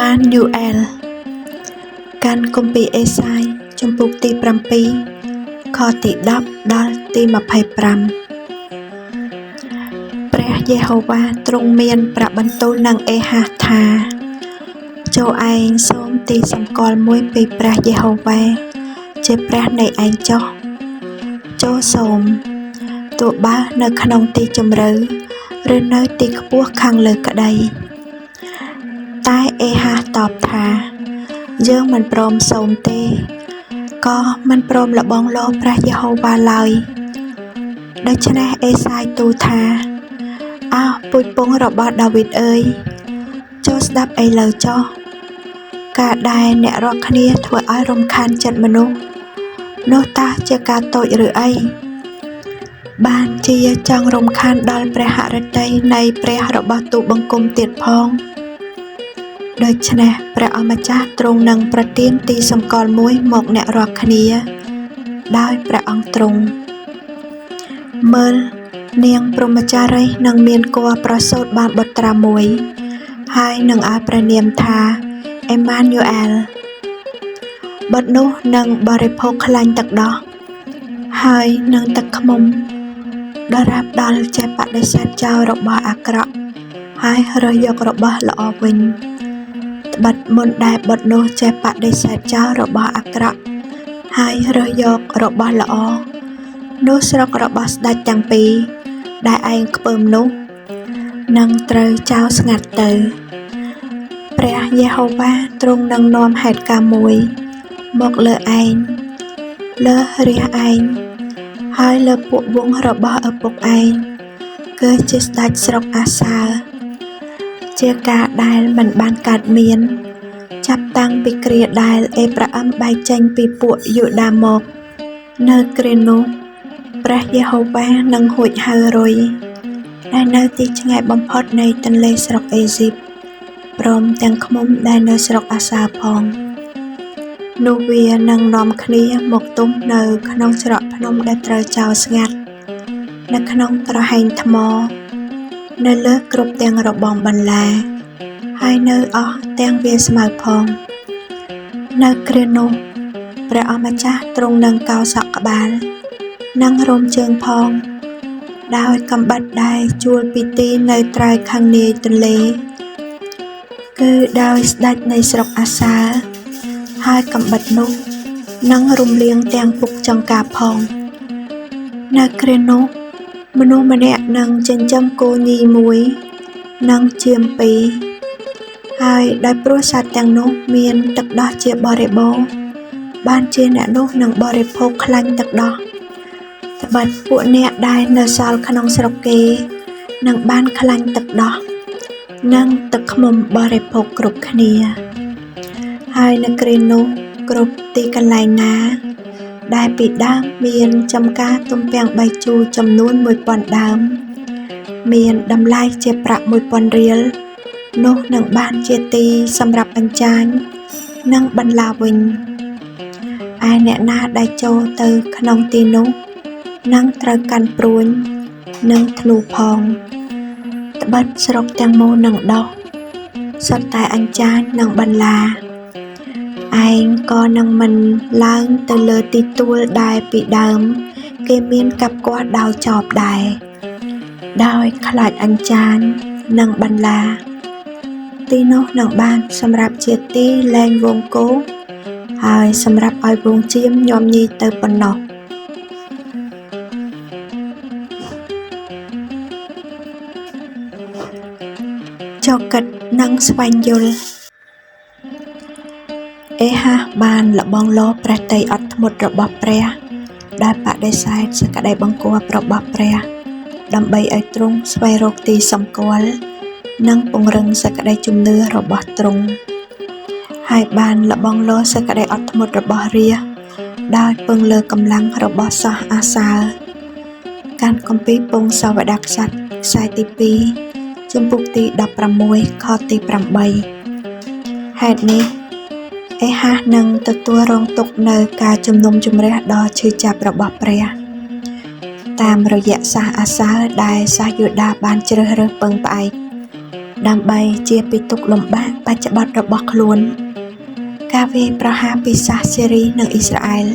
ម៉ានូអែលកាន់គម្ពីរអេសាយជំពូកទី7ខទី10ដល់ទី25ព្រះយេហូវ៉ាទ្រង់មានព្រះបន្ទូលនឹងអេហាសថាចូលឯងសូមទីសម្គាល់មួយពីព្រះយេហូវ៉ាជាព្រះនៃឯងចុះចូលសូមទោះបើនៅក្នុងទីជម្រៅឬនៅទីខ្ពស់ខាងលើក្តីតែអេហាសតបថាយើងមិនព្រមសូមទេក៏មិនព្រមលបងលោព្រះយេហូវ៉ាឡើយដូច្នេះអេសាយទូលថាអោពូជពងរបស់ដាវីតអើយចូលស្ដាប់ឥឡូវចុះការដែលអ្នករាល់គ្នាធ្វើឲ្យរំខានចិត្តមនុស្សនោះតើជាការតូចឬអីបានជាចង់រំខានដល់ព្រះហឫទ័យនៃព្រះរបស់ទូបង្គំទៀតផងដូច្នេះព្រះអម្ចាស់ទ្រង់នឹងប្រទានទីសម្គាល់មួយមកអ្នករាល់គ្នាដោយព្រះអង្គទ្រង់មើលនាងព្រហ្មចារីនឹងមានគភ៌ប្រសូតបានបុត្រាមួយហើយនឹងឲ្យព្រះនាមថាអេម៉ានូអែលបុត្រនោះនឹងបរិភោគខ្លាញ់ទឹកដោះហើយនឹងទឹកឃ្មុំដរាបដល់ចេះបដិសេធចោលរបស់អាក្រក់ហើយរើសយករបស់ល្អវិញត្បិតមុនដែលបុត្រនោះចេះបដិសេធចោលរបស់អាក្រក់ហើយរើសយករបស់ល្អនោះស្រុករបស់ស្ដេចទាំងពីរដែលឯងខ្ពើមនោះនឹងត្រូវចោលស្ងាត់ទៅព្រះយេហូវ៉ាទ្រង់នឹងនាំហេតុការណ៍មួយមកលើឯងលើរាជឯងហើយលើពួកវង្សរបស់ឪពុកឯងគឺជាស្ដេចស្រុកអាសើជាការដែលមិនបានកើតមានចាប់តាំងពីគ្រាដែលអេប្រាអឹមបែកចេញពីពួកយូដាមកនៅគ្រានោះព្រះយេហូវ៉ានឹងហួចហៅរុយដែលនៅទីឆ្ងាយបំផុតនៃទន្លេស្រុកអេស៊ីបព្រមទាំងឃ្មុំដែលនៅស្រុកអាសាផងនោះវានឹងនាំគ្នាមកទុំនៅក្នុងច្រកភ្នំដែលត្រូវចោលស្ងាត់នៅក្នុងក្រហែងថ្មនៅលើគ្រប់ទាំងរបងបន្លាហើយនៅអស់ទាំងវាស្មៅផងនៅគ្រានោះព្រះអម្ចាស់ទ្រង់នឹងកោសក់ក្បាលនិងរោមជើងផងដោយកំបិតដែលជួលពីទីនៅត្រើយខាងនាយទន្លេគឺដោយស្ដេចនៃស្រុកអាសាហើយកំបិតនោះនឹងរំលៀងទាំងពុកចង្ការផងនៅគ្រានោះមនុស្សម្នាក់នឹងចិញ្ចឹមគោញីមួយនិងចៀមពីរហើយដោយព្រោះសត្វទាំងនោះមានទឹកដោះជាបរិបូរណ៍បានជាអ្នកនោះនឹងបរិភោគខ្លាញ់ទឹកដោះត្បិតពួកអ្នកដែលនៅសល់ក្នុងស្រុកគេនឹងបានខ្លាញ់ទឹកដោះនិងទឹកឃ្មុំបរិភោគគ្រប់គ្នាហើយនៅគ្រានោះគ្រប់ទីកន្លែងណាដែលពីដើមមានចំការទំពាំងបីជូរចំនួន1000ដើមមានតម្លៃជាប្រាក់1000រៀលនោះនឹងបានជាទីសម្រាប់អញ្ចាញនិងបន្លាវិញឯអ្នកណាដែលចូលទៅក្នុងទីនោះនឹងត្រូវកាន់ព្រួញនិងធ្នូផងត្បិតស្រុកទាំងមូលនឹងដោះសុទ្ធតែអញ្ចាញនិងបន្លាឯងក៏នឹងមិនឡើងទៅលើទីទួលដែលពីដើមគេមានកាប់គាស់ដោយចបដែរដោយខ្លាចអញ្ចាញនិងបន្លាទីនោះនឹងបានសម្រាប់ជាទីលែងវងគោហើយសម្រាប់ឲ្យវងចៀមញាំញីទៅប៉ុណ្ណោះចូលគិតនិងស្វែងយល់អេហាសបានលបងលោព្រះទ័យអត់ធ្មត់របស់ព្រះដែលបដិសេធសេចក្តីបង្គាប់របស់ព្រះដើម្បីឲ្យទ្រង់ស្វែងរកទីសម្គាល់និងពង្រឹងសេចក្តីជំនឿរបស់ទ្រង់ហើយបានលបងលោសេចក្តីអត់ធ្មត់របស់រាជដោយពឹងលើកម្លាំងរបស់សាសអាសើកាន់គម្ពីរពង្សាវតារក្សត្រខ្សែទី2ជំពូកទី16ខទី8ហេតុនេះអេហាសនឹងទទួលរងទុក្ខនៅការជំនុំជម្រះដ៏ឈឺចាប់របស់ព្រះតាមរយៈសាសអាសើដែលសាសយូដាបានជ្រើសរើសពឹងផ្អែក ដើម្បីជាពីទុក្ខលំបាកបច្ចុប្បន្នរបស់ខ្លួនការវាយប្រហារពីសាសស៊ីរីនិងអ៊ីស្រាអែល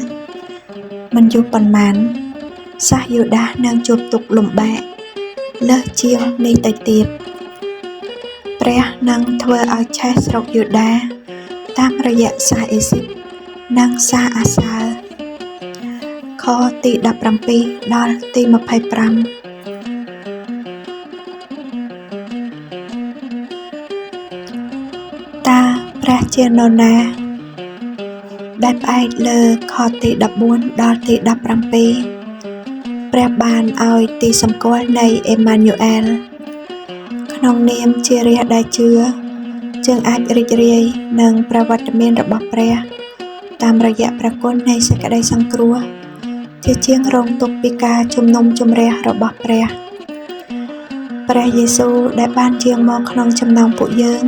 មិនយូរប៉ុន្មានសាសយូដាសនឹងជួបទុក្ខលំបាកលើសជាងនេះទៅទៀតព្រះនឹងធ្វើឲ្យឆេះស្រុកយូដាតាមរយៈសាសអេស៊ីបនិងសាសអាសើខទី17ដល់ទី25តើព្រះជានរណាដែលផ្អែកលើខទី14ដល់ទី17ព្រះបានឲ្យទីសម្គាល់នៃអេម៉ានូអែលក្នុងនាមជារាស្ត្រដែលជឿយើងអាចរីករាយនឹងព្រះវត្តមានរបស់ព្រះតាមរយៈព្រះគុណនៃសេចក្តីសង្គ្រោះជាជាងរងទុក្ខពីការជំនុំជម្រះរបស់ព្រះព្រះយេស៊ូវដែលបានយាងមកក្នុងចំណោមពួកយើង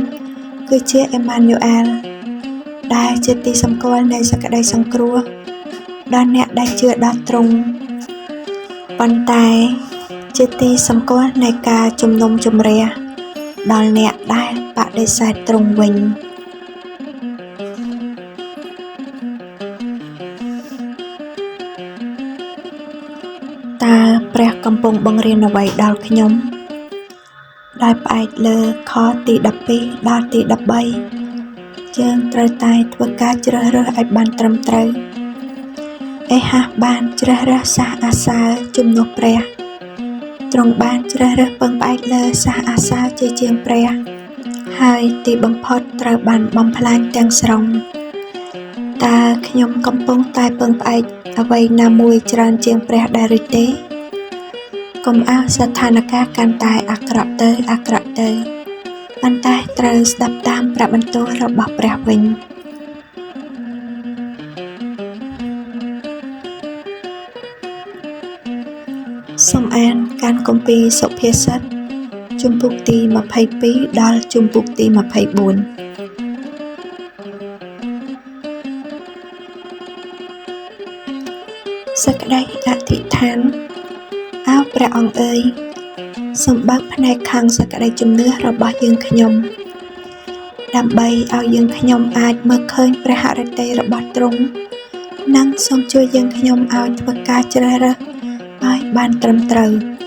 គឺជាអេម៉ានូអែលដែលជាទីសម្គាល់នៃសេចក្តីសង្គ្រោះដល់អ្នកដែលជឿដល់ទ្រង់ប៉ុន្តែជាទីសម្គាល់នៃការជំនុំជម្រះដល់អ្នកដែលបដិសេធទ្រង់វិញតើព្រះកំពុងបង្រៀនអ្វីដល់ខ្ញុំដោយផ្អែកលើខទី12ដល់ទី13យើងត្រូវតែធ្វើការជ្រើសរើសឲ្យបានត្រឹមត្រូវអេហាសបានជ្រើសរើសសាសអាសើជំនួសព្រះទ្រង់បានជ្រើសរើសពឹងផ្អែកលើសាសអាសើជាជាងព្រះហើយទីបំផុតត្រូវបានបំផ្លាញទាំងស្រុងតើខ្ញុំកំពុងតែពឹងផ្អែកអ្វីណាមួយច្រើនជាងព្រះដែរឬទេកុំឲ្យស្ថានភាពកាន់តែអាក្រក់ទៅអាក្រក់ទៅប៉ុន្តែត្រូវស្ដាប់តាមព្រះបន្ទូលរបស់ព្រះវិញសូមអានកាន់គម្ពីរសុភាសិតជំពូកទី22ដល់ជំពូកទី24សេចក្តីអធិដ្ឋានអោព្រះអង្គអើយសូមបើកភ្នែកខាងសេចក្តីជំនឿរបស់យើងខ្ញុំដើម្បីឲ្យយើងខ្ញុំអាចមើលឃើញព្រះហឫទ័យរបស់ទ្រង់និងសូមជួយយើងខ្ញុំឲ្យធ្វើការជ្រើសរើសឲ្យបានត្រឹមត្រូវ។